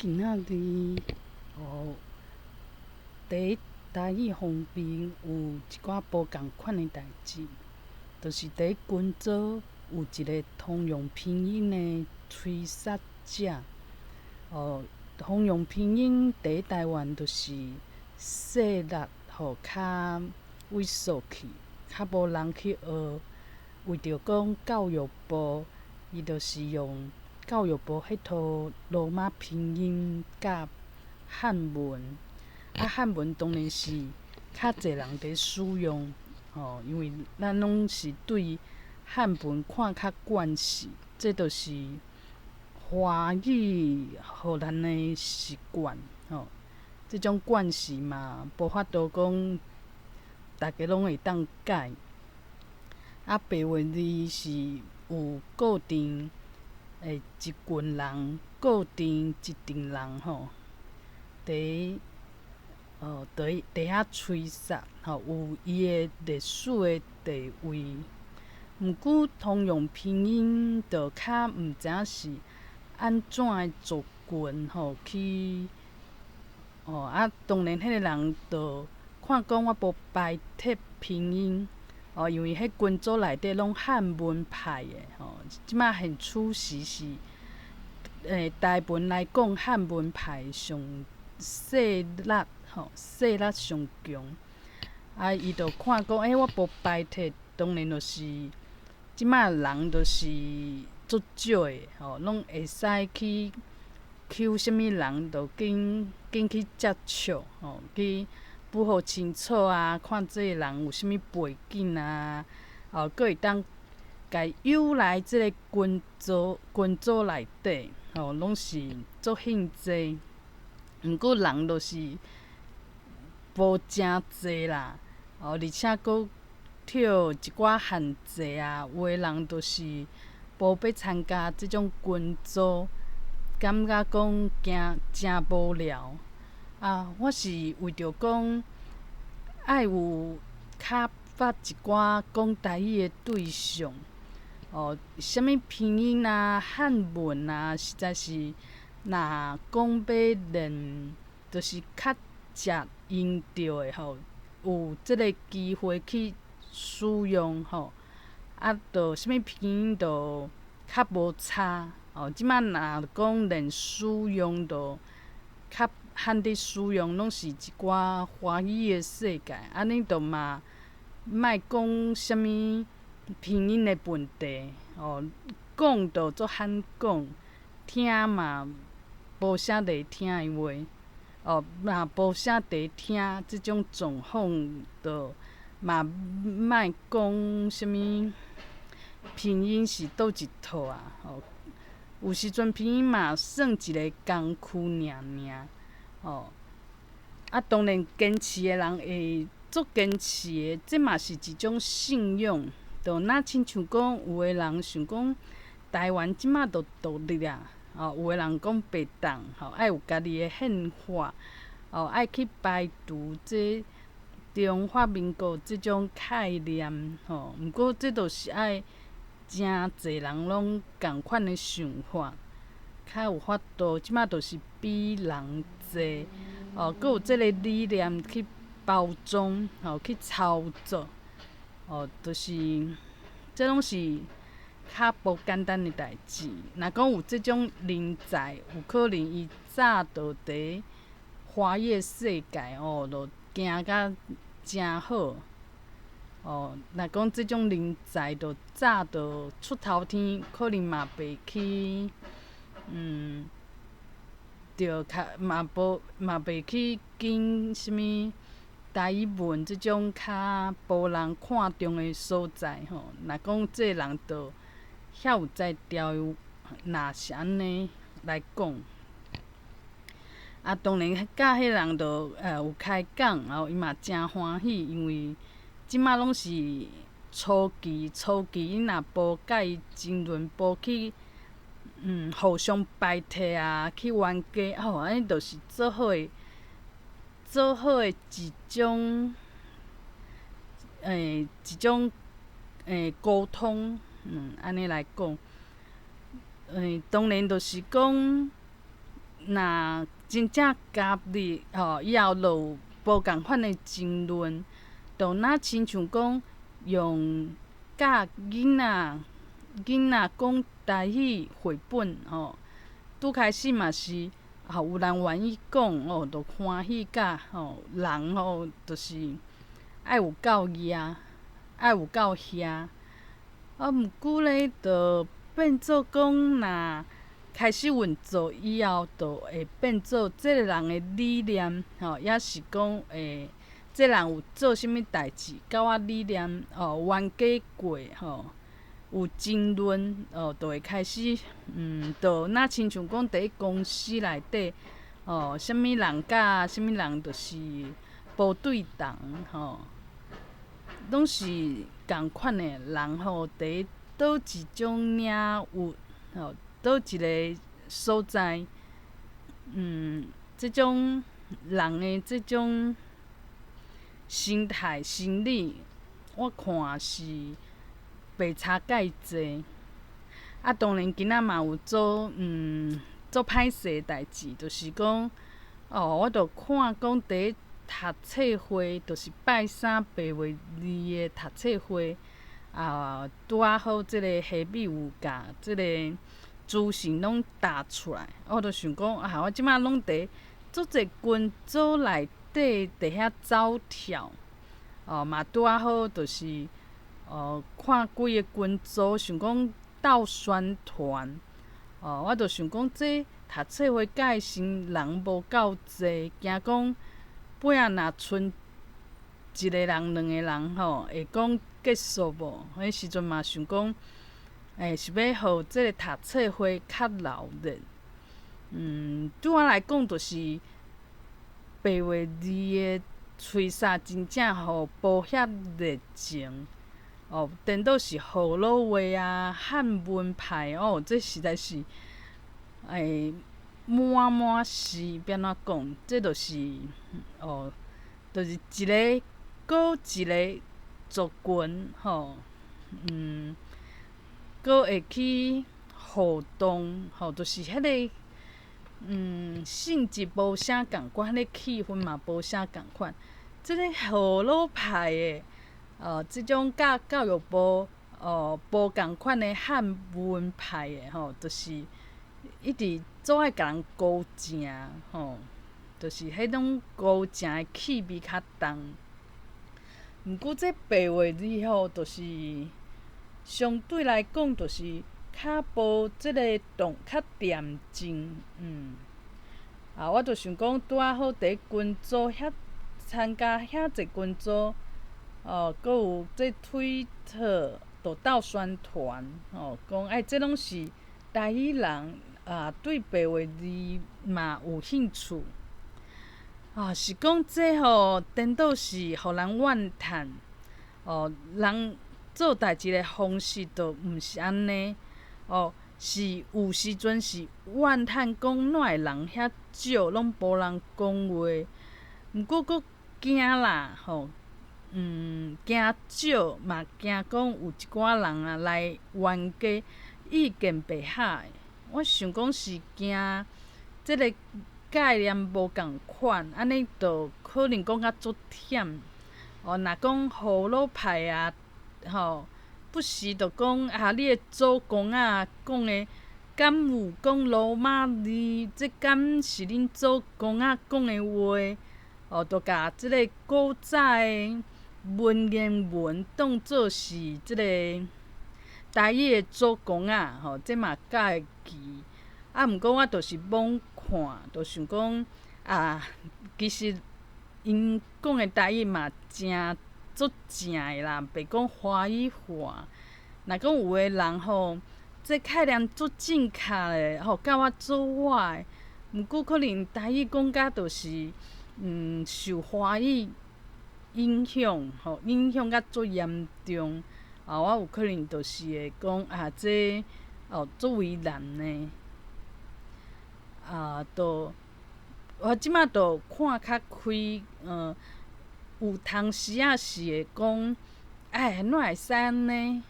今仔日哦，佇台語方面有一寡無仝款的代誌，就是佇群組有一个通用拼音的吹捒者。哦，通用拼音佇台灣就是勢力吼較萎縮去，較無人去學。為著講教育部，伊就是用教育部彼套羅馬拼音佮漢文，啊漢文當然是較濟人佇使用，吼，因為咱攏是對漢文看較慣勢，這就是華語予咱的習慣，吼，這種慣勢嘛，無法度講逐家攏會當改。啊，白話字是有固定的一群人，固定一陣人吼，佇哦佇佇遐吹捒，吼，有伊的歷史的地位。毋過通用拼音就較毋知影是按怎的族群吼去，哦啊，當然彼个人就看講我無排斥拼音，哦，因為彼群組內底攏漢文派的吼，這馬現此時是，台文來講漢文派上勢力吼，勢力上強。啊，伊就看講，欸，我無排斥，當然就是這馬人就是足少的吼，攏會使去搝啥物人，就緊緊去接觸吼，去補予清楚啊，看這个人有啥物背景啊，哦，閣會當共誘來這个群組群組內底，吼，攏是足興濟。毋過人就是無誠濟啦，哦，而且閣跳一寡限制啊，有的人就是無欲參加這種群組，感覺講驚誠無聊。啊，我是為著講愛有較發一寡講台語的對象，哦，啥物拼音啊、漢文啊，實在是若講欲練，就是較捷用著的吼，有這个機會去使用吼，啊，就啥物拼音就較無差，哦，這馬若講練使用，就較罕佇使用，攏是一寡華語的世界，按呢就嘛莫講啥物拼音的問題，哦，講就足罕講，聽嘛無啥咧聽的話，哦，若無啥佇聽這種狀況，就嘛莫講啥物拼音是佗一套啊，吼，有時陣拼音嘛算一个工具爾爾，吼，啊，當然堅持的人會足堅持的，這嘛是一種信仰，就若親像講有的人想講台灣這馬就獨立啊，哦，有的人講袂當，吼，愛有家己的憲法，哦，愛去排除這中華民國這種概念，吼，毋過這就是愛誠濟人攏仝款的想法，較有法度。這馬就是比人濟，哦，閣有這个理念去包裝，吼，去操作，哦，就是這攏是較無簡單的代誌。若講有這種人才，有可能伊早就佇華語世界哦，就行甲誠好。哦，若講這種人才，就早就出頭天，可能嘛袂去，著較嘛無嘛袂去揀啥物台語文這種較無人看重的所在吼。若講這个人就遐有才調，若是按呢來講，啊，當然佮彼人就有開講，然後伊嘛誠歡喜，因為這馬攏是初期，初期𪜶若無佮伊爭論，無去互相排斥啊，去冤家，吼，按呢就是做好的，做好的一種，一種溝通，按呢來講，當然就是講，若真正加入吼，以後就有無仝款的爭論，就若親像講用教囡仔講台語繪本吼，拄開始嘛是吼有人願意講哦，就歡喜甲吼人吼，就是愛有夠額，愛有夠遐。啊，毋過咧，就變做講若開始運作以後，就會變做這个人的理念吼，抑是講會這人有做啥物代誌，佮我理念哦冤家過吼，有爭論哦，就會開始就若親像講佇咧公司內底哦，啥物人佮啥物人就是無對同吼，攏是仝款的人吼，佇佗一種領域吼，佗一个所在，這種人的這種心態、心理，我看是袂差蓋濟。啊，當然今仔嘛有做做歹勢的代誌，就是講哦，我著看講佇讀冊會，就是拜三白話字的讀冊會，啊，拄仔好這个蝦米有共這个資訊攏打出來，我就想講啊，我這擺攏佇足濟群組內底佇遐走跳，哦，嘛拄仔好就是哦，看幾个群組想講鬥宣傳，哦，我就想講這讀冊會蓋先人無夠濟，驚講尾仔若賰一個人、兩個人吼，會講結束無？彼時陣嘛想講，是欲予這个讀冊會較鬧熱。對我來講，就是白話字的吹捒真正予無遐熱情。哦，顛倒是河洛話啊、漢文派哦，這實在是，滿滿是欲按怎講？這就是哦，就是一个閣一个族群吼，閣會去互動吼，就是彼个性質無啥仝款，彼个氣氛嘛無啥仝款。這个河洛派的，這種佮教育部哦無仝款的漢文派的吼，就是一直總愛共人勾情吼，就是彼種勾情的氣味較重。毋過這白話字吼，就是相對來講，就是較無這个動，較恬靜，啊，我就想講，拄仔好佇群組遐參加遐濟群組，哦，閣有這推特就鬥宣傳，吼，講哎，這攏是台語人啊，對白話字嘛有興趣。啊，是講這吼，顛倒是予人怨嘆，哦，人做代誌的方式就毋是按呢，哦，是有時陣是怨嘆講哪會人遐少，攏無人講話，毋過閣驚啦，吼，驚少嘛驚講有一寡人啊來冤家意見袂合的，我想講是驚這个概念無仝款，按呢就可能講較足忝。哦，若講河洛派啊，吼，不時就講啊，你的祖公仔講的，敢有講羅馬字？這敢是恁祖公仔講的話？哦，就共這个古早的文言文當做是這个台語的祖公仔，吼，這嘛較會記。啊，毋過我就是罔看，就想講啊，其實𪜶講的台語嘛誠足正的啦，袂講華語化。若講有的人吼，這概念足正確的吼，佮我做我的，毋過可能台語講甲就是受華語影響，吼，影響甲足嚴重。啊，我有可能就是會講啊，這哦足為難呢。啊，就我這擺就看較開，有當時仔是會講，哎，哪會使按呢？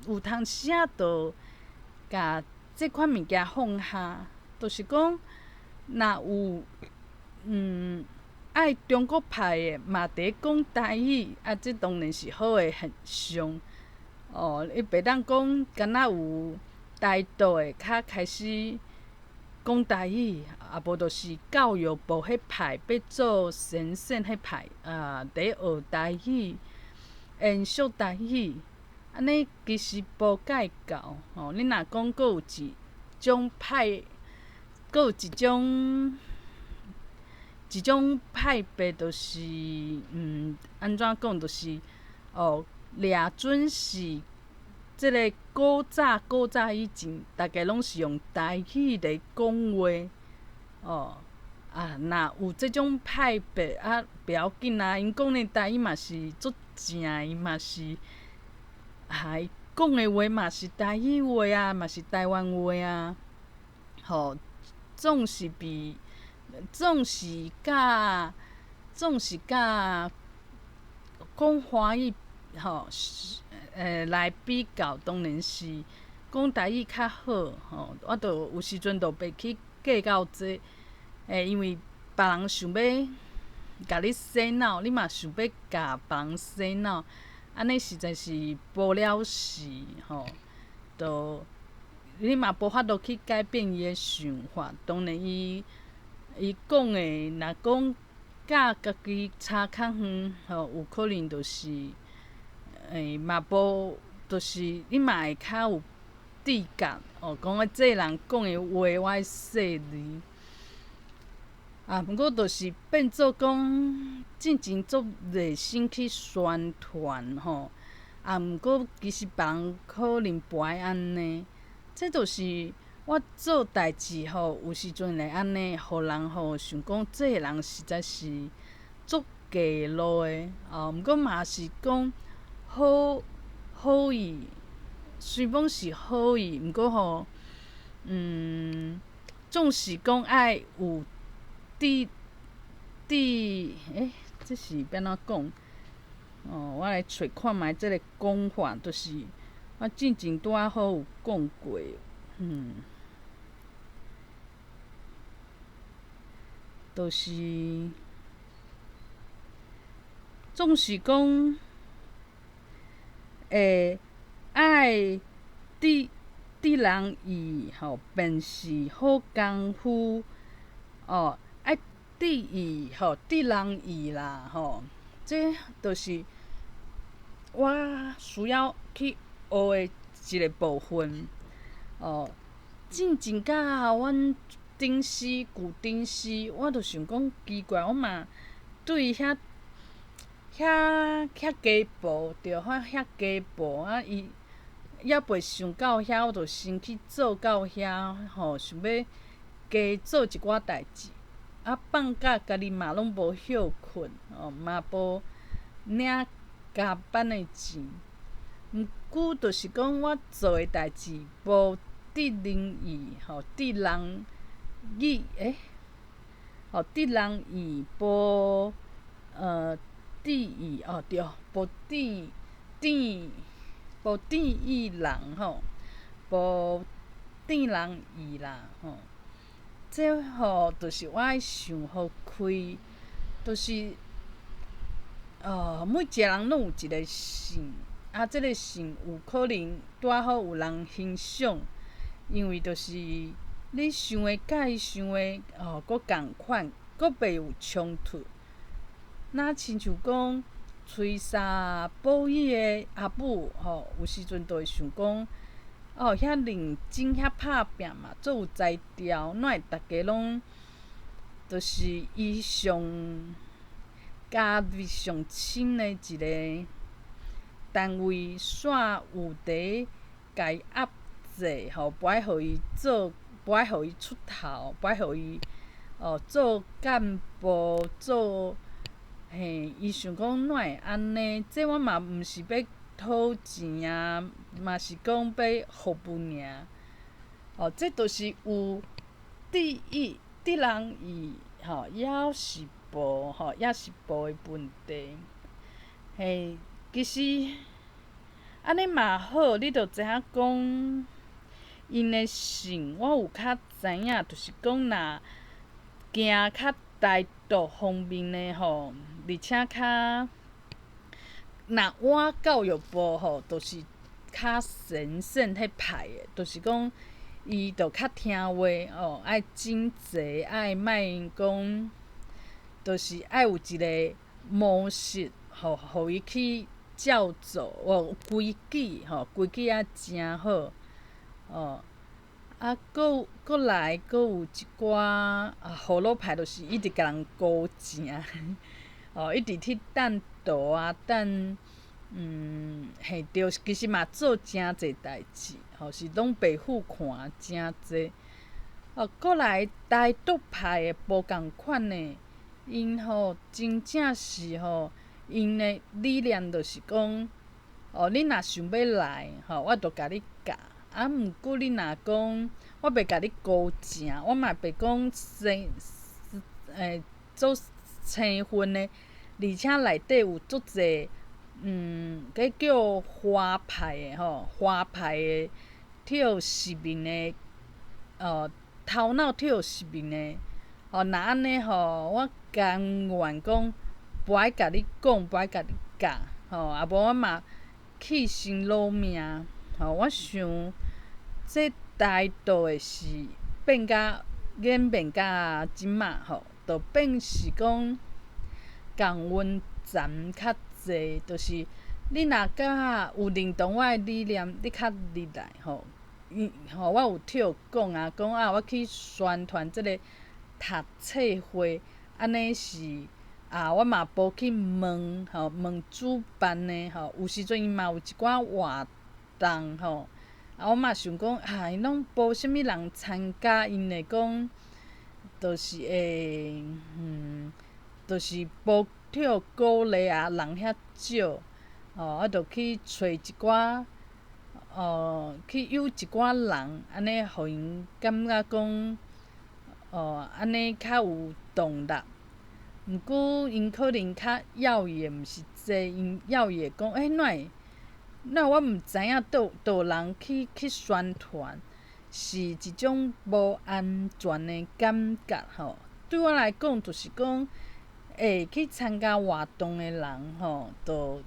有當時仔就共這款物件放下，就是講，若有愛中國派的嘛佇講台語，啊，這當然是好的現象。哦，你袂當講敢若有台獨的較開始講台語，啊無就是教育部彼派欲做先生彼派啊，佇學台語，延續台語，按呢其實無計較吼。你若講閣有一種派，閣有一種派別，就是按怎講，就是哦，掠準是這个古早古早以前，逐家攏是用台語來講話，哦，啊，若有這種派別啊，袂要緊啊，𪜶講的台語嘛是足正，伊嘛是，啊，伊講的話嘛是台語話啊，嘛是台灣話啊，吼，總是比，總是佮講華語吼，來比較，當然是講台語較好吼。我著有時陣就袂去計較這，因為別人想欲共你洗腦，你嘛想欲共別人洗腦，按呢實在是無了時吼。就你嘛無法度去改變伊的想法，當然伊講的，若講佮家己差較遠吼，有可能就是，嘛無，就是你嘛會較有直覺哦，講啊，這个人講的話我愛細膩。啊，毋過就是變做講進前足熱心去宣傳吼，啊，毋過其實別人可能無愛按呢，這就是我做代誌吼，有時陣會按呢，予人吼想講這个人實在是足假路的，哦，毋過嘛是講好好意，雖講是好意，毋過吼，總是講愛有佇佇，這是欲按怎講？哦，我來揣看覓這个講法，就是我進前拄仔好有講過，就是總是講會愛得得人意吼，便是好功夫哦。愛得意吼，得人意啦吼，這就是我需要去學的一个部分哦。進前佮阮頂司舊頂司，我就想講奇怪，我嘛對遐遐遐低步對，遐低步啊，伊猶袂想到遐，我就先去做到遐吼，想欲加做一寡代誌。啊，放假家己嘛攏無歇睏，哦，嘛無領加班的錢。毋過就是講，我做的代誌無得人意，吼，得人意，吼，得人意無，得意，哦對，無得得無得意人吼，無得人意啦，吼。這吼，就是我愛想予開，就是，每一个人攏有一个性，啊，這个性有可能拄仔好有人欣賞，因為就是你想的佮伊想的哦，閣仝款，閣袂有衝突。若親像講吹沙保育的阿母吼，有時陣就會想講。哦，遐認真遐拍拚嘛，足有才調，哪會逐家攏就是伊上加入上親的一个單位，煞有佇共伊壓制吼，無愛予伊做，無愛予伊出頭，無愛予伊哦做幹部做，嘿，伊想講哪會按呢？這我嘛毋是欲討錢啊，嘛是講欲服務爾。哦，這就是有得意得人意吼，抑是無吼，抑是無的問題。嘿，其實按呢嘛好，你就知影講𪜶的性，我有較知影，就是講若行較台獨方面的吼，而且較若倚教育部吼，就是較神聖彼派的，就是講伊就較聽話哦，愛整齊，愛莫講，就是愛有一個模式，予伊去照做哦，規矩吼，規矩愛誠好哦。啊，閣來閣有一寡啊，河洛派就是一直共人勾錢，哦，一直去擲圖啊，擲嘿著，其實嘛做誠濟代誌，吼，是攏白付看誠濟。哦，閣來台獨派的無仝款的，𪜶吼真正是吼，𪜶的理念就是講，哦，你若想欲來，吼，我就共你教。啊，毋過你若講，我袂共你勾情，我嘛袂講生做生分的，而且內底有足濟，彼叫華派的吼，華派的跳實面的，哦，頭腦跳實面的，哦，若按呢吼，我甘願講，無愛共你講，無愛共你教，吼，啊無我嘛去先攞命，吼，我想這台獨的是變甲演變甲這馬吼，就變是講共溫層較濟，就是你若敢有認同我的理念，你較入來吼。吼，我有跳講啊，講啊，我去宣傳這个讀冊會，按呢是啊，我嘛無去問吼，問主辦的吼，有時陣𪜶嘛有一寡活動吼，啊，我嘛想講啊，𪜶攏無啥物人參加，𪜶會講，就是會，就是無跳鼓勵啊，人遐少，吼，啊，就去揣一寡，哦，去誘一寡人，按呢，予𪜶感覺講，哦，按呢較有動力。毋過𪜶可能較要的毋是這，𪜶要的講，欸，哪會？哪我毋知影佗佗人去宣傳，是一種無安全的感覺吼。對我來講，就是講，會去參加活動的人吼，就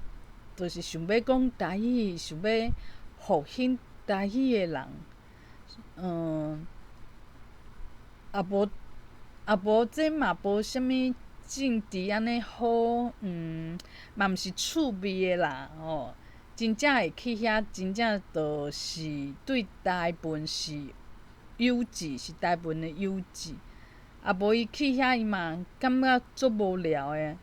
是想欲講台語，想欲復興台語的人，啊無這嘛無啥物政治按呢好，嘛毋是趣味的啦，吼。真正會去遐，真正就是對台文是有志，是台文的有志。啊，無伊去遐，伊嘛感覺足無聊的，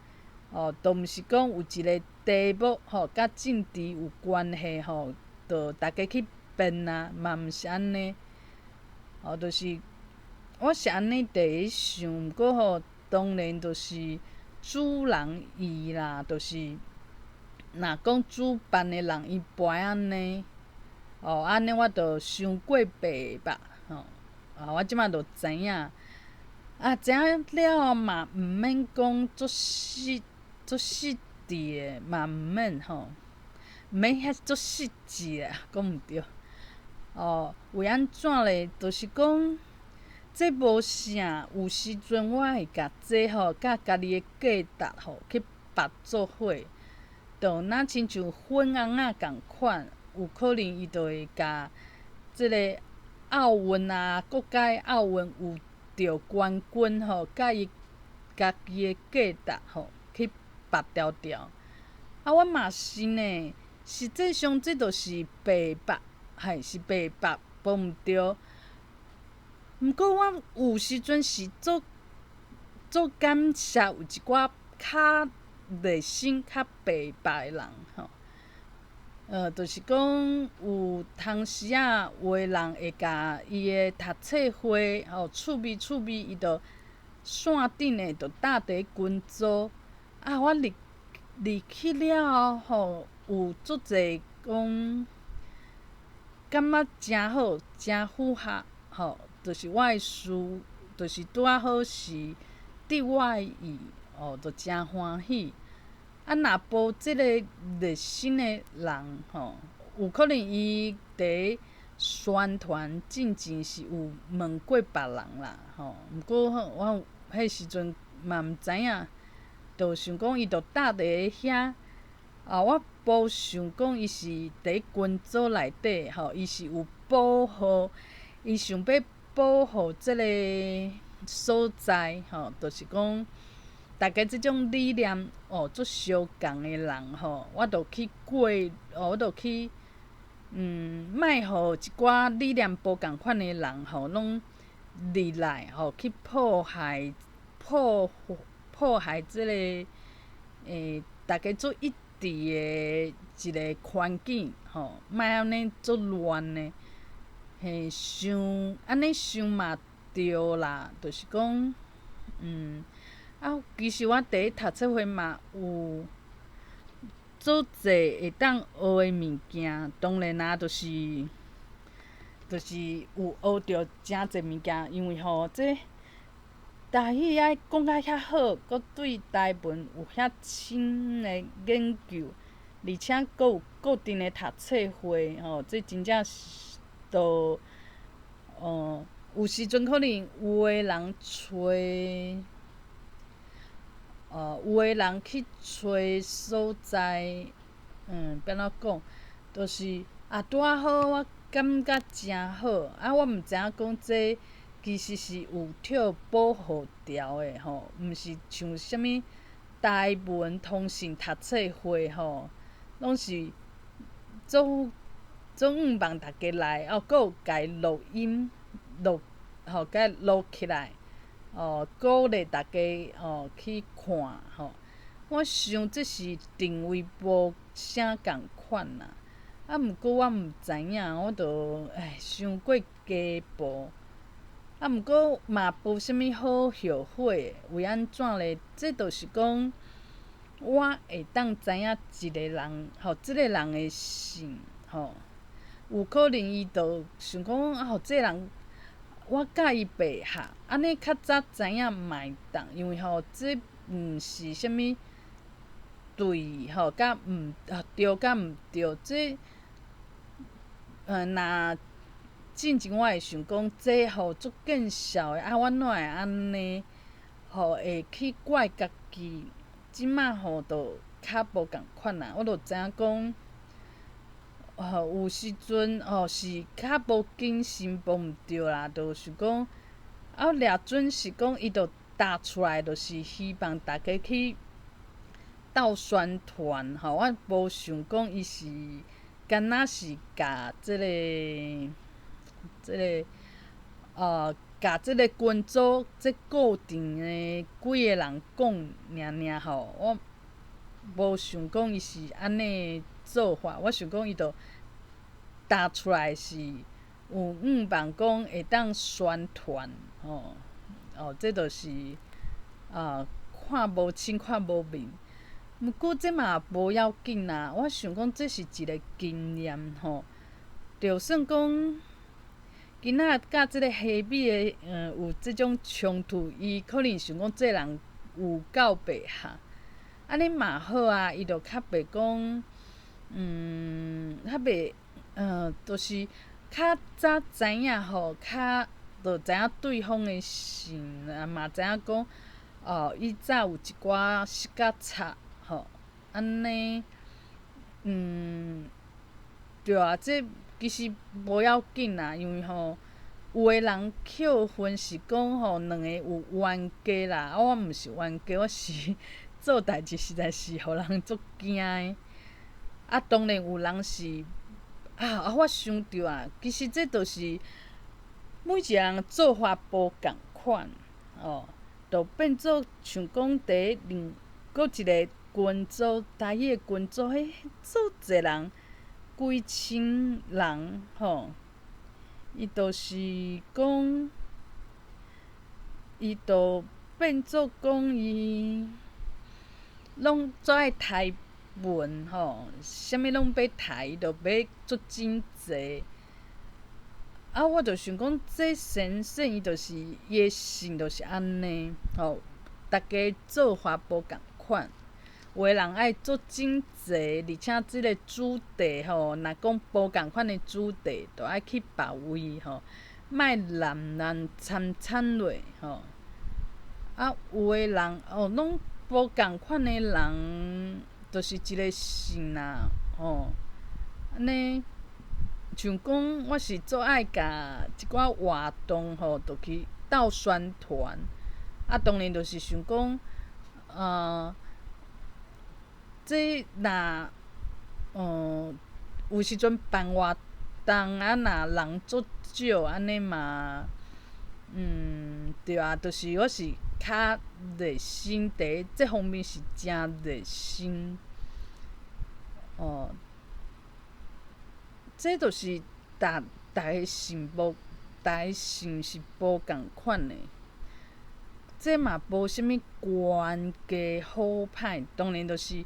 哦，都毋是講有一个題目吼，佮政治有關係吼，就逐家去辯啊，嘛毋是按呢。哦，就是我是按呢佇咧想，毋過吼，當然就是主人伊啦，就是若講主辦的人伊無愛按呢，哦，按呢我就傷過白目，吼，啊，我這馬就知影，啊，知影了後嘛毋免講足細足細緻的，嘛毋免吼，毋免遐足細緻的，講毋著。哦，為按怎咧？就是講這無啥，有時陣我會共這吼，佮家己的價值吼去綁做伙，就若親像粉紅仔仝款，有可能伊就會共這个奧運啊，國家奧運有著冠軍吼，佮伊家己的價值吼去綁牢牢。啊，我嘛是呢，實際上這就是白目，嘿，是白目，無毋著。毋過我有時陣是足足感謝有一寡較熱心、較白目的人吼。就是講有當時仔有的人會共伊的讀冊會吼趣味趣味，伊就線頂的就搭佇群組。啊，我入入去了後吼，有足濟講感覺誠好、誠符合吼，就是我的事，就是拄仔好是得我的意，哦，就誠歡喜。啊，若無這个熱心的人吼，有可能伊佇宣傳進前是有問過別人啦，吼。毋過吼，我彼時陣嘛毋知影，就想講伊就搭佇遐。啊，我無想講伊是佇群組內底吼，伊是有保護，伊想欲保護這个所在吼，就是講大家這種理念哦，足相仝的人吼，我就去過，哦，我就去，莫予一寡理念無仝款的人吼，攏入來吼，去破壞這个大家做一致的一个環境吼，莫按呢足亂的，嘿，想按呢想嘛對啦，就是講，啊，其實我佇咧讀冊會嘛有足濟會當學的物件，當然啊，就是有學著誠濟物件，因為吼這台語愛講甲遐好，閣對台文有遐深的研究，而且閣有固定的讀冊會吼，這真正是都，有時陣可能有的人揣，有的人去揣所在，欲按怎講，就是啊，拄仔好我感覺誠好，啊，我毋知影講這其實是有貼保護條的吼，毋是像啥物台文通信讀冊會吼，攏是足足向望逐家來，哦，閣有共伊錄音錄，吼，共伊錄起來，哦，鼓勵逐家哦去看吼。我想這是定位無啥仝款啦，啊，毋過我毋知影，我就唉傷過雞婆。啊，毋過嘛無啥物好後悔的，為按怎咧？這就是講，我會當知影一个人，吼，這个人的性，吼，有可能伊就想講，啊，予這个人，我佮伊袂合，按呢較早知影嘛會當，因為吼，這毋是啥物對吼，佮毋對佮毋對，這，若。進前我會想講，這吼足見笑的，啊，我哪會按呢？吼會去怪家己。這馬吼就較無仝款啊，我就知影講，吼有時陣吼是較無謹慎，無毋對啦，就想講，啊，掠準是講伊就踏出來，就是希望大家去鬥宣傳吼，我無想講伊是敢若是共這个。這个，共這个群組這固定的幾个人講爾爾吼，我無想講伊是按呢做法，我想講伊就踏出來是有向望講會當宣傳吼，哦，這就是啊看無清看無明，毋過這嘛無要緊啦，我想講這是一個經驗吼，就算講。囡仔佮這个黑米的，有這種衝突，伊可能想講這个人有夠袂合，按呢嘛好啊，伊就較袂講，較袂，就是較早知影吼，較就知影對方的性，啊嘛知影講，哦，伊早有一寡失覺差，吼，按呢，對啊，這。其實無要緊啦，因為吼，有的人扣分是講吼，兩个有冤家啦，啊，我毋是冤家，我是做代誌實在是予人足驚的。啊，當然有人是啊啊，我想著啊，其實這就是每一個人做法無仝款，哦，就變做像講佇另閣一个群組，台語的群組，彼足濟人。幾千人吼，伊就是講，伊就變做講伊攏做愛刣文吼，啥物攏欲刣，伊就欲足整齊。啊，我就想講，這先生伊就是伊的性就是按呢吼，逐家做法無仝款。有的人愛足整齊，而且這个主題吼，若講無仝款的主題，就愛去別位吼，莫濫濫摻摻落吼。啊，啊，有的人哦，攏無仝款的人，就是一个性啦，吼，按呢，像講我是足愛共一寡活動吼，就去鬥宣傳。啊，當然就是想講，這若，有時陣辦活動啊，若人足少，按呢嘛，對啊，就是我是較熱心，佇這方面是誠熱心，哦，這就是逐逐个性無，逐个性是無仝款的，這嘛無啥物懸低好歹，當然就是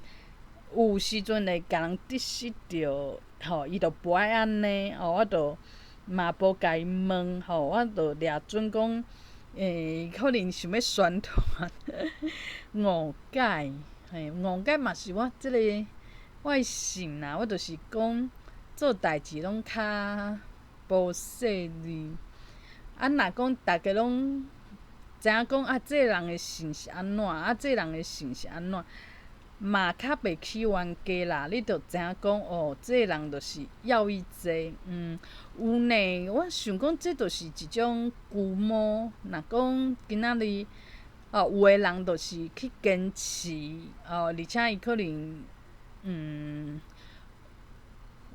有時陣會共人得失著，吼，伊就無愛按呢，吼，我就嘛無共伊問，吼，我就掠準講，可能想欲宣傳誤解，嘿，誤解嘛是我這个我的性啦，我就是講做代誌攏較無細膩，啊，若講逐家攏知影講啊，這个人的性是按怎，啊，這个人的性是按怎，嘛較袂起冤家啦。你就知影講哦，這个人就是要伊這，有呢。我想講這就是一種龜毛。若講今仔日哦，有的人就是去堅持哦，而且伊可能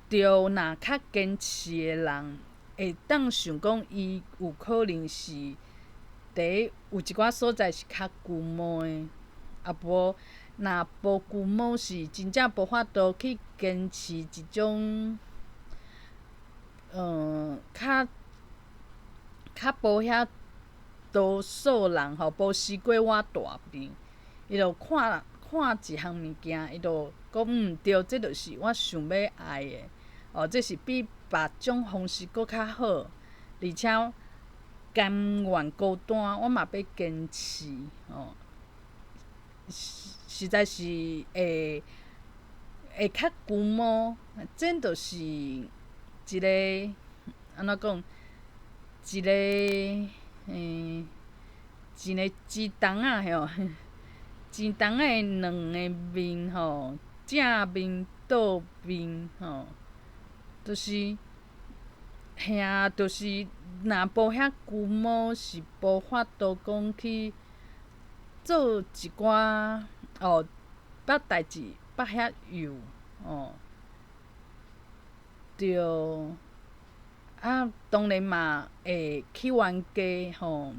對，若較堅持的人，會當想講伊有可能是佇有一寡所在是較龜毛的，啊無若無龜毛是真正無法度去堅持一種，較較無遐多數人吼，無時過我大便，伊就看看一項物件，伊就講毋對，這就是我想欲愛的，哦，這是比別種方式閣較好，而且甘願孤單，我嘛欲堅持，哦，實在是會會較龜毛，這就是一个按怎講，一个一个錢筒仔吼，錢筒仔的兩个面吼，正面倒面吼，就是，嘿啊，就是若無遐龜毛，是無法度講去做一寡哦，捌代誌捌遐幼哦，對，啊，當然嘛會起冤家吼，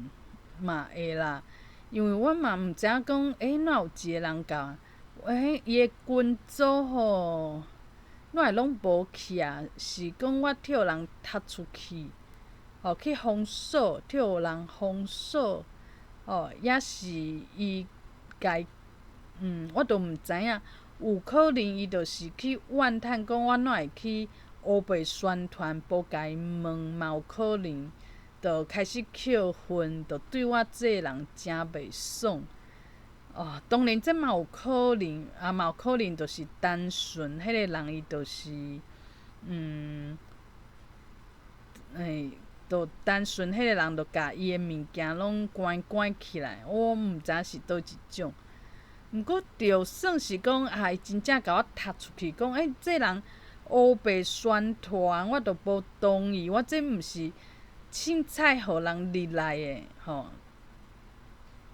嘛會啦，因為我嘛毋知影講，哪有一個人共，伊的群組吼，哪會攏無去啊？是講我予人踢出去，哦，去封鎖，予人封鎖，哦，抑是伊共，我都毋知影，有可能伊就是去怨嘆講我哪會去烏白宣傳，無共伊問嘛有可能，就開始扣分，就對我這个人誠袂爽。哦，當然這嘛有可能，啊嘛有可能就是單純彼个人伊就是，就單純彼个人就共伊的物件攏關關起來，我毋知影是佗一種。毋過就算是講啊，伊真正共我踢出去，講這人烏白宣傳，我都無同意，我這毋是凊彩予人入來的吼。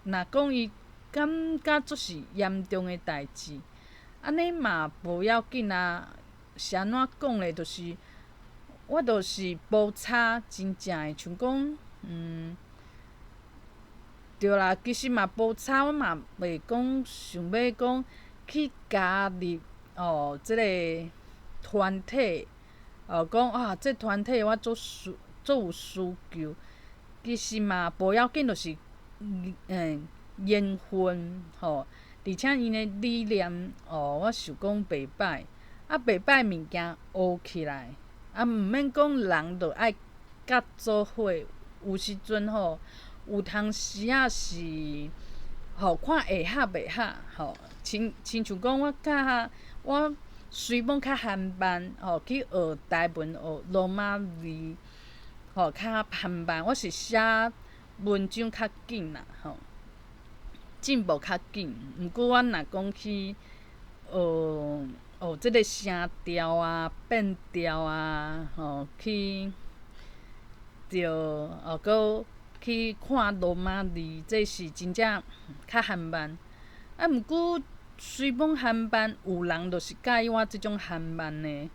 若講伊感覺足是嚴重的代誌，按呢嘛無要緊啊。是按怎講咧？就是我就是無差真正的，像講，對啦，其實嘛無差，我嘛袂講想欲講去加入哦，這个團體，哦，講啊，這團體我足需足有需求，其實嘛無要緊，就是緣分吼，而且𪜶的理念哦，我想講袂歹，啊袂歹物件學起來，啊毋免講人就愛佮做伙，有時陣吼，有當時仔是吼看會合袂合吼，親親像講我較我雖罔較緩慢吼，去學台文學羅馬字吼較緩慢，我是寫文章較緊啦吼。進步較緊。毋過我若講去學學這个聲調啊、變調啊，吼去著哦，閣去看羅馬字，這是真正較緩慢。啊，毋過雖罔緩慢，有人就是佮意我這種緩慢的。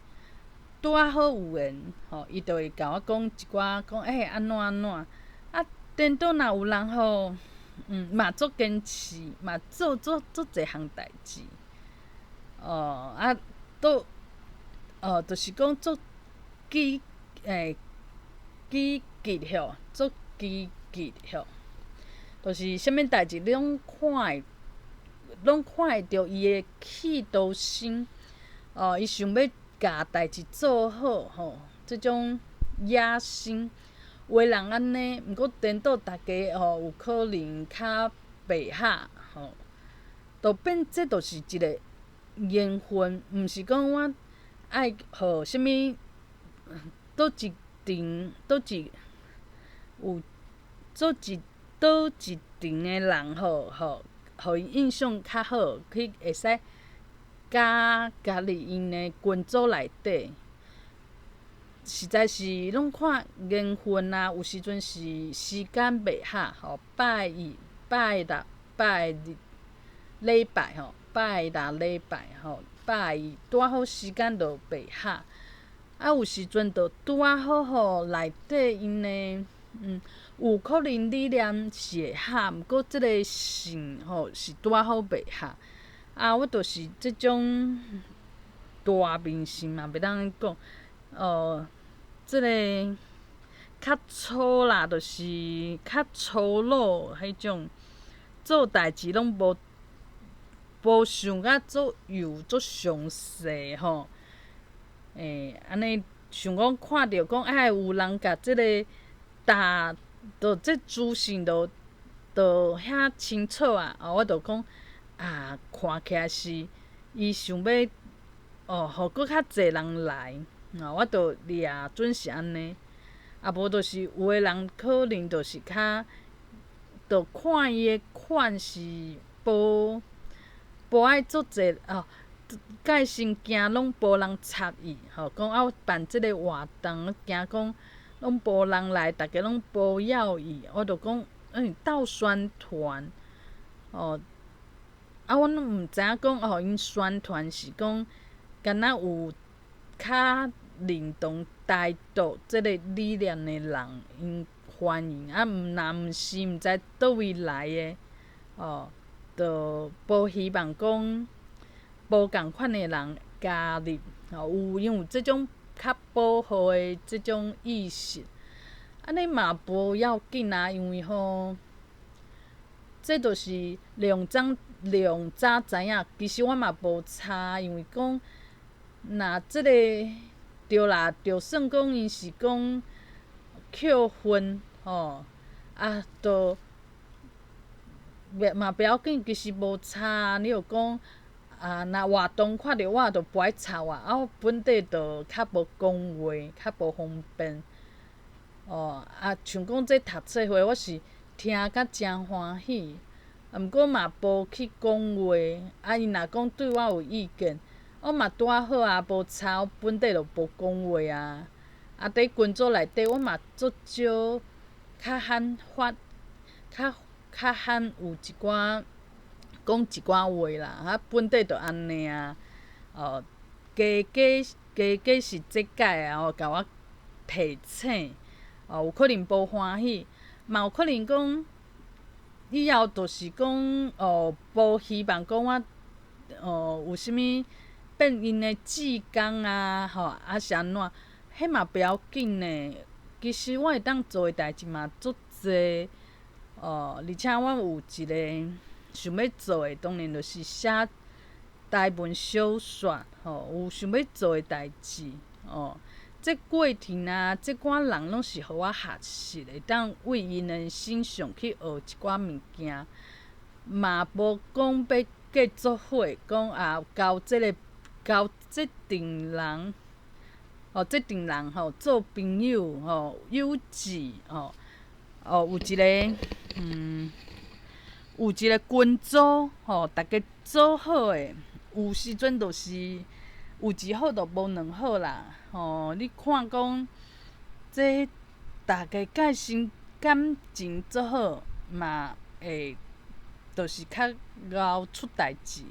拄仔好有緣，吼，伊就會共我講一寡，講欸按怎按怎。啊，顛倒若有人吼，嘛足堅持，嘛做足足濟項代誌。哦，啊，都，哦，就是講足積欸積極吼，足積極吼，就是啥物代誌你攏看會，攏看會著伊的企圖心，哦，伊想欲共代誌做好吼，這種野心。有的人按呢，毋過顛倒逐家吼，有可能較袂合吼，就變這就是一個緣分，毋是講我愛予啥物，佗一場，佗一有做一佗一場的人吼，吼，予伊印象較好，去會使加加入𪜶的群組內底。實在是攏看緣分啊，有時陣是時間袂合吼，拜一、拜六、拜日、禮拜吼，拜六禮拜吼，拜一拄仔好時間就袂合。啊，有時陣就拄仔好吼，內底𪜶的有可能理念是會合，毋過這个性吼是拄仔好袂合。啊，我就是這種大面性嘛，袂當按呢講。哦，這个較粗啦，就是較粗魯彼種，做代誌攏無無想甲足幼足詳細吼。欸，按呢想講看著講，哎，有人共這个答，就這資訊就就遐清楚啊！哦，我就講啊，看起來是伊想欲哦，予閣較濟人來。哦，我就掠準是按呢，啊無就是有的人可能就是較，就看伊的款是無無愛足濟哦，蓋先驚攏無人插伊，吼，講啊辦這个活動，驚講攏無人來，逐家攏無要伊，我就講，欸，鬥宣傳，哦，啊，阮攏毋知影講哦，𪜶宣傳是講，敢若有較認同台獨這个理念的人，𪜶歡迎，啊，毋若毋是毋知佗位來的，哦，就無希望講無仝款的人加入，哦，有因有這種較保護的這種意識，按呢嘛無要緊啊，因為吼，這就是量早量早知影，其實我嘛無差，因為講若這個對啦，就算講𪜶是講扣分吼，啊，就嘛不要緊，其實無差。你若講啊，若活動看著我，就無愛插我，啊，我本底就較無講話，較無方便。哦，啊，像講這讀冊會，我是聽甲誠歡喜，啊，毋過嘛無去講話。啊，𪜶若講對我有意見，我嘛拄仔好啊，無差，我本底就無講話啊。啊，佇群組內底，我嘛足少較罕發，較較罕有一寡講一寡話啦。啊，本底就按呢啊。哦，加加加加是這屆啊，哦，共我提醒，哦，有可能無歡喜，嘛有可能講以後就是講哦，無希望講我哦有啥物變𪜶的志工啊，吼，啊是按怎？彼嘛不要緊呢。其實我會當做的代誌嘛足濟，哦，而且我有一个想欲做的，當然就是寫台文小說，吼，有想欲做的代誌，哦。這過程啊，這寡人攏是予我學習的，會當為𪜶的身上去學一寡物件，嘛無講欲結做伙，講啊交這个交這陣人，哦，這陣人吼做朋友吼，友誼吼，哦，有一个，有一个群組吼，逐家做好的，有時陣就是有一好就無兩好啦，吼，你看講這逐家佮先感情做好，嘛會就是較𠢕出代誌，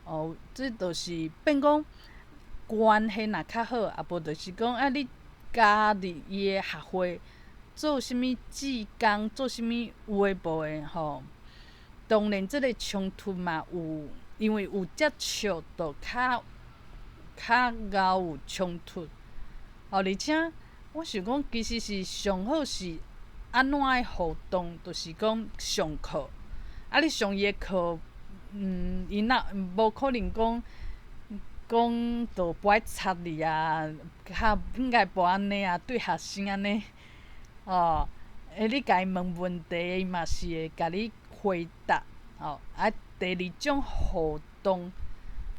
哦，這就是變講關係若較好，啊無就是講啊，你加入伊的學會做啥物志工，做啥物有的無的吼。當然，這个衝突嘛有，因為有接觸，就較較𠢕有衝突。哦，而且我想講，其實是上好是按怎的互動，就是講上課。啊，你上伊的課，伊若無可能講講就無愛插你啊，較應該無按呢啊，對學生按呢，哦，欸，你共伊問問題，伊嘛是會共你回答，哦，啊，第二種互動，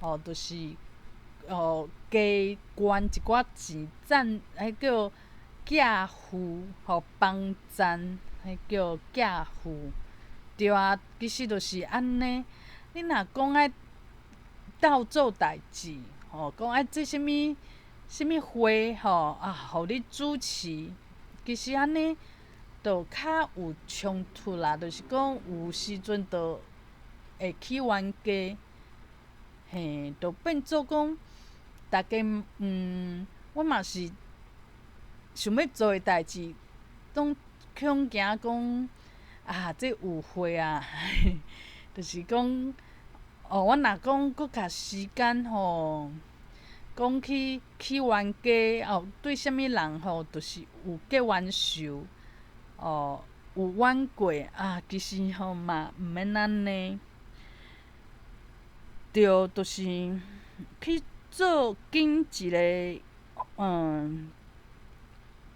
哦，就是哦，加捐一寡錢，贊，彼叫寄付，吼，幫贊，彼叫寄付，對啊，其實就是按呢。你若講愛鬥做代誌，吼，講愛這啥物啥物會，吼，啊，予你主持，其實按呢。就較有衝突啦，就是講有時陣就會起冤家，嘿，就變做講，逐家我嘛是想欲做的代誌，攏恐驚講啊，這誤會啊，就是講，哦，我若講閣共時間吼，講去起冤家哦，對啥物人吼，就是有結冤仇。哦，有冤過啊，其實吼嘛毋免按呢，對，就是去做揀一个，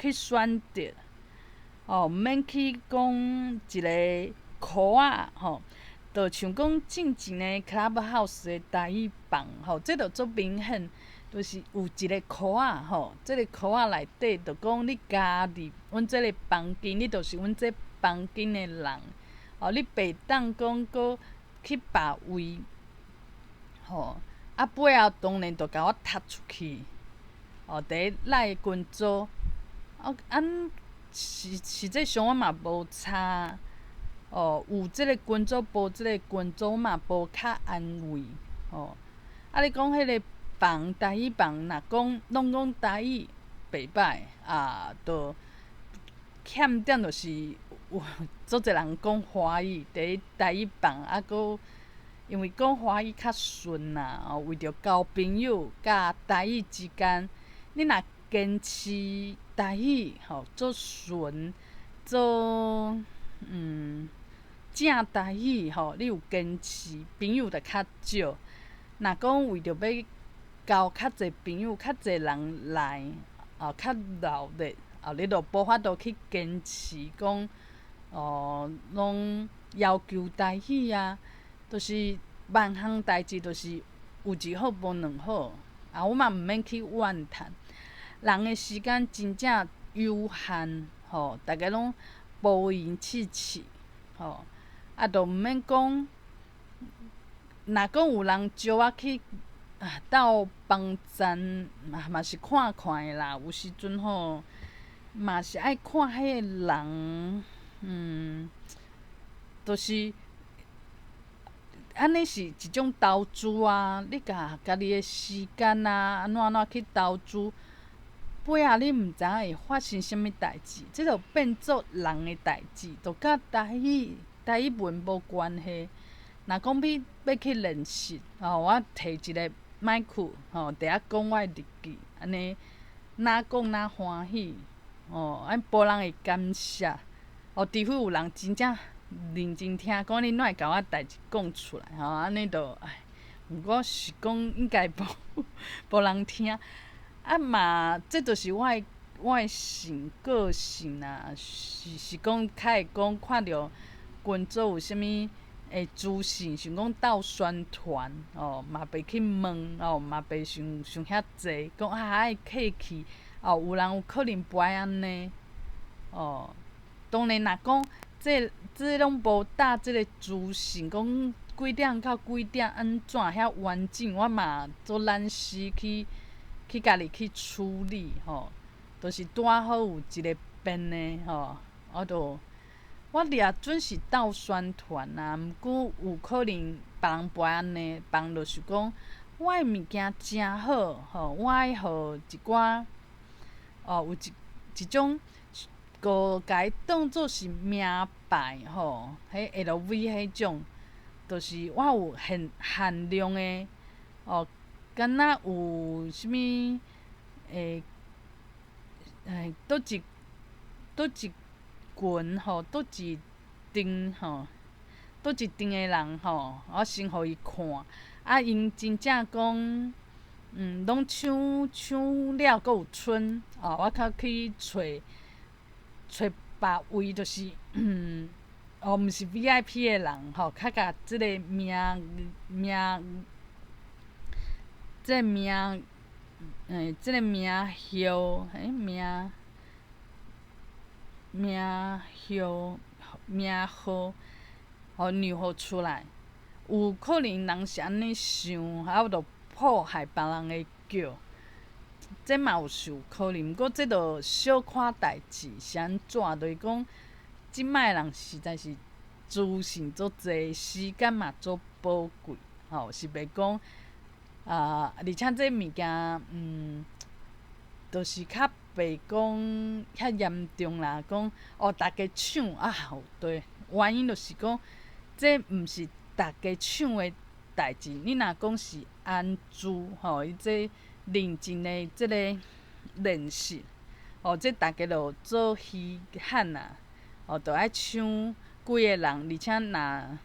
去選擇，哦，毋免去講一个箍仔吼，就像講進前的 Clubhouse 的台語房吼，這就足明顯，就是有一个箍仔吼，這个箍仔內底就講你加入阮這个房間，你就是阮這房間的人，哦，你袂當講閣去別位，吼，啊尾後當然就共我踢出去，哦，佇咧 LINE 群組，啊，按實實際上我嘛無差，哦，有這个群組無這个群組嘛無較安慰，吼，啊你講彼个房台語房，若講攏講台語袂歹，啊，就欠點就是有足濟人講華語，佇咧台語房，啊閣因為講華語較順啦，哦，為著交朋友佮台語之間，你若堅持台語吼做純做正台語吼，你有堅持，朋友就較少。若講為著欲交較濟朋友、較濟人來，哦，較熱鬧，哦，你就無法度去堅持講，哦，攏要求台語啊，就是萬項代誌，就是有一好無兩好，啊，我嘛毋免去怨嘆。人的時間真正有限，吼，逐家攏無閒刺刺，吼，啊，就毋免講。若講有人招我去啊鬥幫贊，嘛嘛是看看的啦。有時陣吼，嘛是愛看彼个人，就是按呢是一種投資啊。你共家己的時間啊，按怎按怎去投資，尾仔你毋知影會發生啥物代誌，這就變做人的代誌，就佮台語台語文無關係。若講欲欲去練習，吼，我提一个麥克，吼，佇遐講我的日記，按呢，若講若歡喜，吼，按無人會干涉，哦，除非有人真正認真聽，講你哪會共我代誌講出來，吼，按呢就唉，毋過是講應該無無人聽，啊嘛，這就是我的我的性個性啊，是是講較會講看著群組有啥物的資訊，想講鬥宣傳，哦，嘛袂去問，哦，嘛袂想想遐濟，講啊愛客氣，哦，有人有可能不愛按呢，哦，當然若講這這攏無搭這个資訊，講幾點到幾點按怎遐完整，我嘛足懶死去去家己去處理吼，就是拄仔好有一个變的吼，我就我掠準是鬥宣傳啊，毋過有可能別人袂按呢，別人就想講我的物件誠好吼，我愛予一寡哦有一一種閣共伊當做是名牌吼，彼 LV 彼種，就是我有限限量的哦，敢若有啥物會欸，佗一佗一群吼，佗一陣吼，佗一陣的人吼，我先予伊看，啊，𪜶真正講，攏搶搶了閣有賰，哦，我較去揣揣別位，就是，哦，毋是 VIP 的人吼，較共這个名名，這个名，欸，這个名號，欸，名名號名號，予讓予出來，有可能人是按呢想，啊，就破壞別人的叫，這嘛有是有可能，毋過這就小看代誌是按怎，就是講這擺的人實在是資訊足濟，時間嘛足寶貴，吼，是袂講啊，而且這物件，就是較袂講遐嚴重啦，講哦，逐家搶啊，對，原因就是講這毋是逐家搶的代誌，你若講是安住吼，伊這認真的這个練習，哦，這逐家就做稀罕啊，哦，就愛搶幾個人，而且若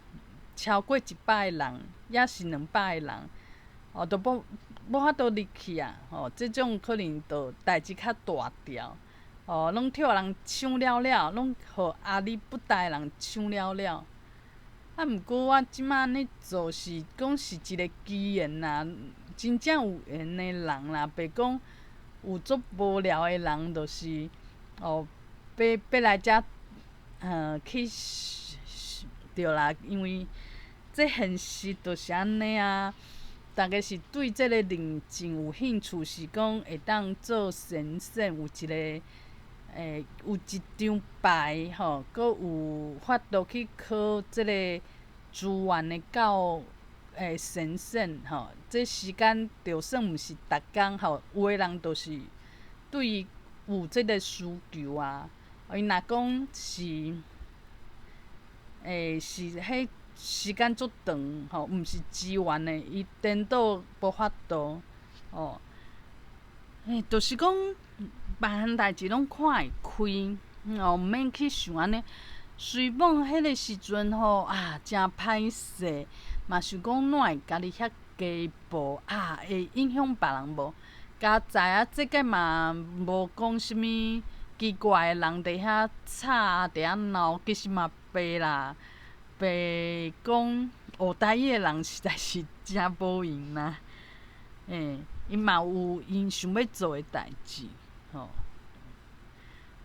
超過100個人，抑是200個人，哦，都無無法度入去啊，吼，這種可能就代誌較大條，哦，攏予人搶了了，攏予阿里不達的人搶了了。啊，毋過我這馬按呢做是講是一个機緣啦，真正有緣的人啦，袂講有足無聊的人，就是哦，欲欲來遮，去對啦，因為這現實就是按呢啊，逐家是對這个寧靜有興趣，是講會當做神聖，有一个欸，有一張牌吼，閣有法度去考這个資源的教欸神聖吼，這時間就算毋是逐工吼，有的人就是對伊有這个需求啊。伊若講是欸是彼時間足長吼，毋是資源的，伊顛倒無法度哦。欸，就是講別項代誌攏看會開，哦，毋免去想按呢。雖罔彼个時陣吼啊，誠歹勢，嘛想講哪會家己遐雞婆啊，會影響別人無？佳哉啊，這個嘛無講啥物奇怪的人佇遐吵啊，佇遐鬧，其實嘛白啦，白講學台語的人實在是誠無閒啦，欸，𪜶嘛有𪜶想欲做的代誌，吼，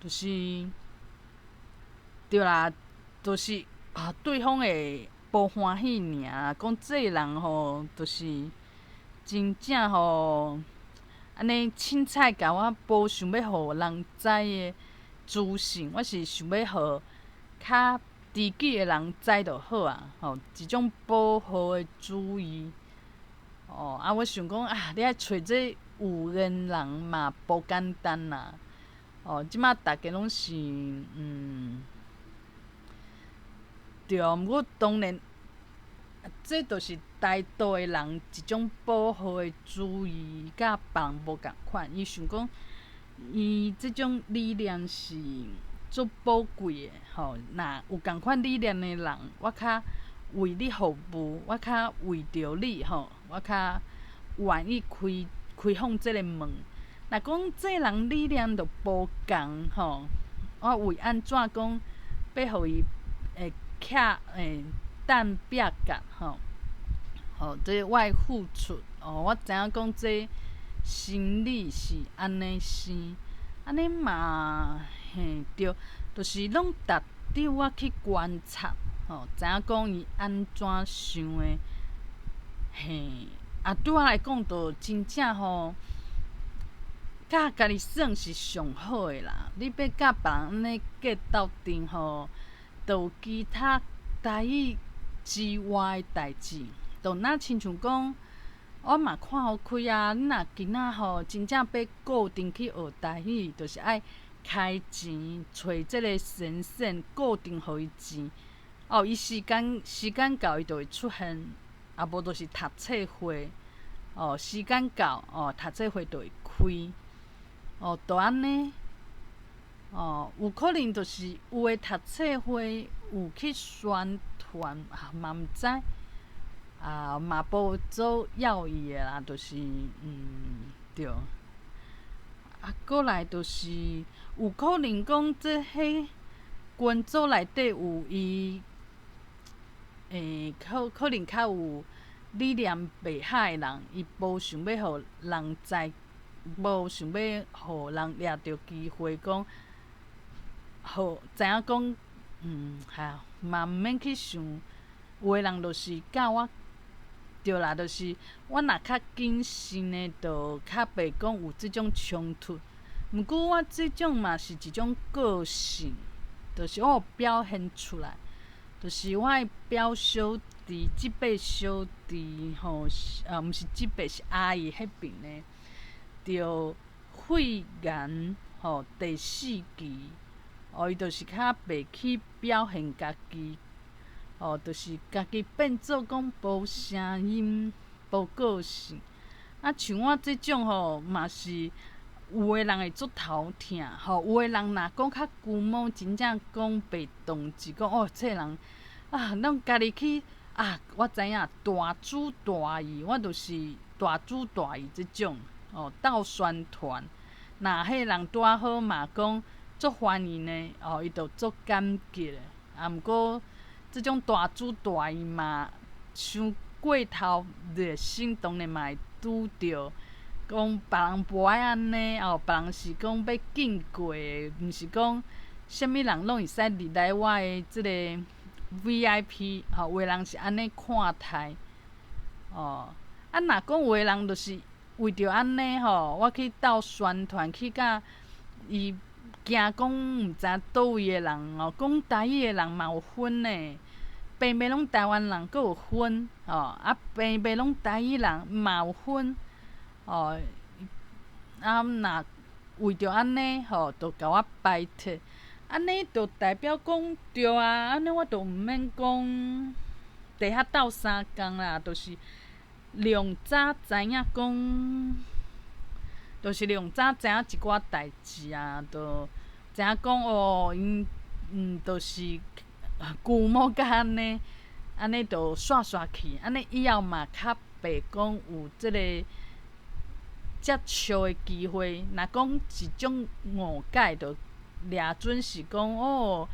就是對啦，就是啊，對方會無歡喜爾，講這个人吼，就是真正吼，按呢凊彩共我無想欲予人知的資訊，我是想欲予較知己的人知就好啊，吼，一種保護的主意。哦，啊，我想講啊，你愛揣這有緣人嘛無簡單啦。哦，這馬逐家攏是對，毋過當然，這就是台獨的人一種保護的主意，佮別人無仝款。伊想講，伊這種理念是足寶貴的，吼。若有仝款理念的人，我較為你服務，我較為著你，吼，我較願意開開放這个門。若講這人理念就無仝，吼，我為按怎講，欲予伊會徛會等壁角，吼，吼，這我的付出，哦，我知影講這心理是按呢生，按呢嘛，嘿，對，就是攏逐長，我去觀察，吼，知影講伊按怎想的，嘿，啊，對我來講，就真正吼，佮家己耍是上好的啦。你欲佮別人按呢計鬥陣吼，就有其他台語之外的代誌，就若親像講，我嘛看予開啊。你若囡仔吼，真正欲固定去學台語，就是愛開錢揣這个先生固定予伊錢，哦，伊時間到伊就會出現，啊無就是讀冊會，哦，時間到，哦，讀冊會就會開，哦，就按呢，哦，有可能就是有的讀冊會有去宣傳，啊嘛毋知，啊嘛無做要伊的啦，就是對。啊，閣來就是有可能講這彼群組內底有伊，可能較有理念袂合的人，伊無想欲予人知，無想欲予人掠著機會講，予知影講，哈，嘛毋免去想，有的人就是佮我。對啦，就是我若較謹慎的，就較袂講有這種衝突。毋過我這種嘛是一種個性，就是我有表現出來，就是我的表小弟，這輩小弟吼，毋是這輩是阿姨彼爿呢，著肺癌吼第四期，哦，伊就是較袂去表現家己。哦，就是家己變做講無聲音、無個性。啊，像我這種吼，嘛是有的人會足頭疼，吼，有的人若講較龜毛，真正講袂當一講哦，這个人啊，攏家己去啊，我知影大主大意，我就是大主大意這種，哦，鬥宣傳。若彼个人拄仔好嘛講足歡迎的，哦，伊就足感激的。啊，毋過這種大主大意嘛，傷過頭熱心，當然嘛會拄著講別人無愛按呢，哦，別人是講欲禁過的，毋是講啥物人攏會使入來我的這个 VIP，吼，有的人是按呢看待，哦，啊，若講有的人就是為著按呢吼，我去鬥宣傳，去佮伊驚講毋知佗位的人哦，講台語的人嘛有分呢，平平攏台灣人，閣有分，哦，啊，平平攏台語人嘛有分，哦，啊，若為著按呢吼，就共我排斥，按呢就代表講對啊，按呢我就毋免講佇遐鬥相共啦，就是量早知影講，就是量早知影一寡代誌啊，就知影講哦，𪜶就是龜毛甲按呢，按呢就煞煞去，按呢以後嘛較袂講有這个接觸的機會。若講一種誤解，就掠準是講哦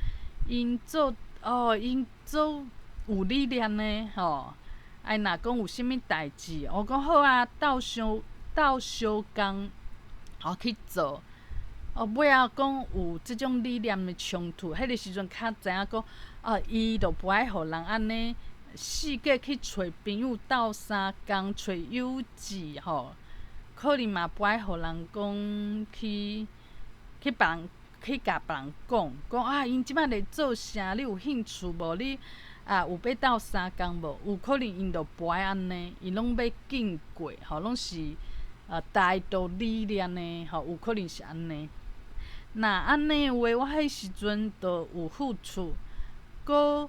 ，𪜶做哦，𪜶做有理念的吼。啊，若講有啥物代誌，我講好啊，鬥相鬥相共，吼去做。哦，尾仔講有這種理念的衝突，彼个時陣較知影講，哦，伊就無愛予人按呢四界去揣朋友鬥相共，揣友誼吼，可能嘛無愛予人講去別人去共別人講，講啊，𪜶這擺咧做啥？你有興趣無？你啊有欲鬥相共無？有可能𪜶就無愛按呢，𪜶攏欲禁過，吼，攏是台獨理念的，吼，有可能是按呢。若按呢話，我彼時陣就有付出，閣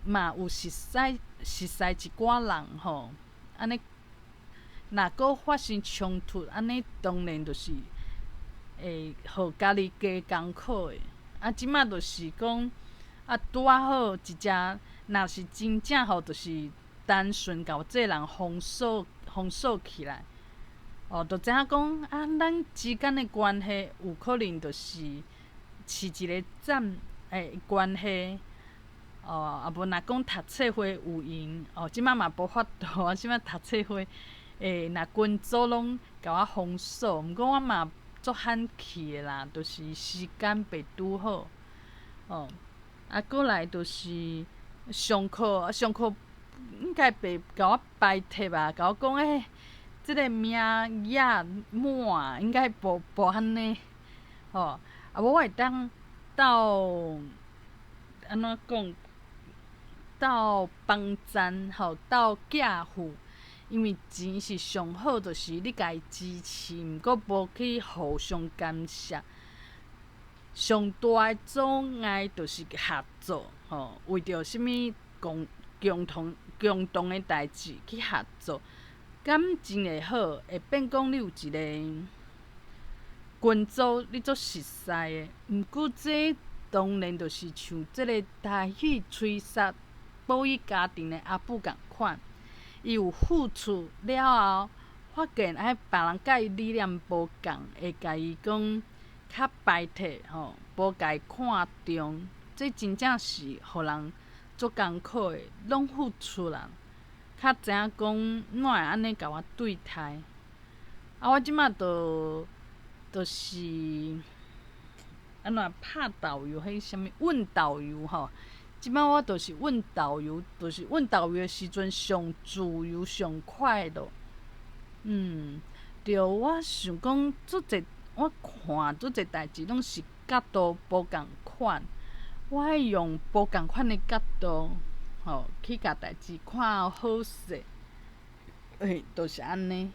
嘛有熟似一寡人吼，按呢，若閣發生衝突，按呢當然就是會予家己加艱苦的。啊，這擺就是講，啊，拄仔好一隻，若是真正吼，就是單純共這个人封鎖起來。哦，就知影講啊，咱之間的關係有可能就是飼一个站的關係，哦，啊無若講讀冊會有閒，哦，這擺嘛無法度啊，這擺讀冊會，若群組攏共我封鎖，毋過我嘛足罕去的啦，就是時間袂拄好，哦，啊，閣來就是上課，上課應該袂共我拜託吧，共我講欸，這个名也滿，應該無無按呢，吼，啊無我會當鬥按怎講，鬥幫贊吼，鬥寄付，因為錢是上好，就是你共伊支持，毋過無去互相干涉。上大的阻礙就是合作，吼，為著啥物共共同共同的代誌去合作，感情會好，會變講你有一个群組，你足熟似的。毋過這當然就是像這个台語吹殺保育家庭的阿母仝款，伊有付出了後，發現哎別人佮伊理念無仝，會共伊講較排斥吼，無共伊看重，這真正是予人足艱苦的，攏付出啦，較知影講哪會按呢共我對待。啊，我這馬就就是按怎拍導遊，彼啥物問導遊吼。這擺我就是問導遊，就是問導遊的時陣上自由上快樂。對，我想講足濟，我看足濟代誌攏是角度無仝款，我愛用無仝款的角度，吼，去共代誌看好勢，欸，就是按呢。